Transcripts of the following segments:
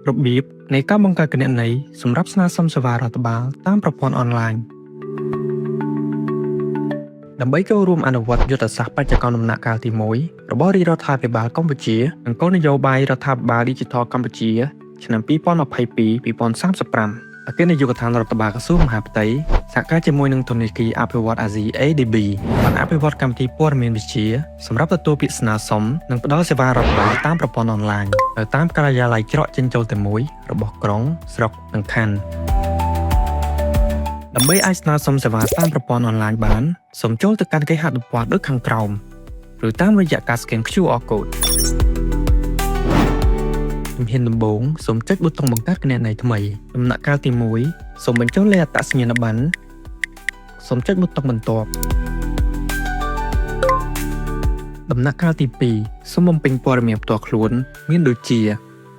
របៀបនៃការបង្កើតគណនីសម្រាប់ស្នើសុំសេវារដ្ឋបាលតាមប្រព័ន្ធអនឡាញដើម្បីចូលរួមអនុវត្តយុទ្ធសាស្ត្របច្ចកម្មដំណាក់កាលទី1របស់រាជរដ្ឋាភិបាលកម្ពុជានិងគោលនយោបាយរដ្ឋាភិបាលឌីជីថលកម្ពុជាឆ្នាំ2022-2035អគ្គនាយកដ្ឋានរដ្ឋបាលក្រសួងមហាផ្ទៃសហការជាមួយនឹងធនាគារអភិវឌ្ឍន៍អាស៊ី ADB បានអភិវឌ្ឍកម្មវិធីព័ត៌មានវិទ្យាសម្រាប់ទទួលពាក្យស្នើសុំនិងផ្ដល់សេវារដ្ឋបាលតាមប្រព័ន្ធអនឡាញនៅតាមការិយាល័យច្រកចេញចូលតែមួយរបស់ក្រុងស្រុកនិងខណ្ឌដើម្បីអាចស្នើសុំសេវាតាមប្រព័ន្ធអនឡាញបានសូមចូលទៅកាន់គេហទំព័រដូចខាងក្រោមឬតាមរយៈការ scan QR code ជំហានដំបូងសូមចុចប៊ូតុងបង្កើតគណនីថ្មីដំណាក់កាលទី1សូមបញ្ចូលលេខអត្តសញ្ញាណប័ណ្ណសូមចុចប៊ូតុងបន្ទាប់ដំណាក់កាលទី2សូមបំពេញព័ត៌មានផ្ទាល់ខ្លួនមានដូចជា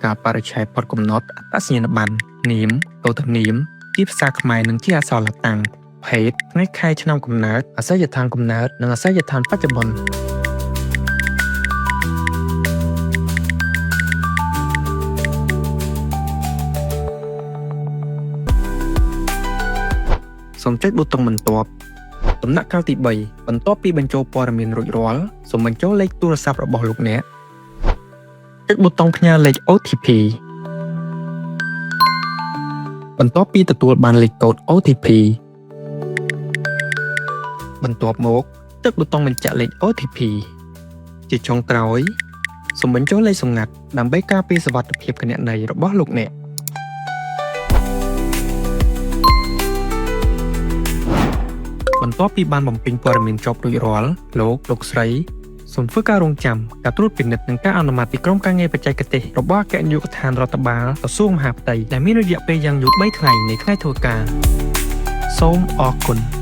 កាលបរិច្ឆេទផុតកំណត់អត្តសញ្ញាណប័ណ្ណនាមកោតនាមជាភាសាខ្មែរនិងជាអក្សរឡាតាំងភេទថ្ងៃខែឆ្នាំកំណើតអាសយដ្ឋានកំណើតនិងអាសយដ្ឋានបច្ចុប្បន្នសូមចុចប៊ូតុងបន្ទាប់ដំណាក់កាលទី3បន្ទាប់ពីបញ្ចូលព័ត៌មានរួចរាល់សូមបញ្ចូលលេខទូរស័ព្ទរបស់លោកអ្នកចុចប៊ូតុងផ្ញើលេខ OTP បន្ទាប់ពីទទួលបានលេខកូដ OTP បន្ទាប់មកចុចប៊ូតុងបញ្ជាក់លេខ OTP ជាចុងក្រោយសូមបញ្ចូលលេខសម្ងាត់ដើម្បីការពារសុវត្ថិភាពគណនីរបស់លោកអ្នកបន្ទាប់ពីបានបំពេញព័ត៌មានចប់រួចរាល់លោកលោកស្រីសូមធ្វើការរងចាំការត្រួតពិនិត្យនិងការអនុម័តពីក្រុមការងារបច្ចេកទេសរបស់អគ្គនាយកដ្ឋានរដ្ឋបាលក្រសួងមហាផ្ទៃដែលមានរយៈពេលយ៉ាងយូរ3ថ្ងៃនៃថ្ងៃធ្វើការសូមអរគុណ។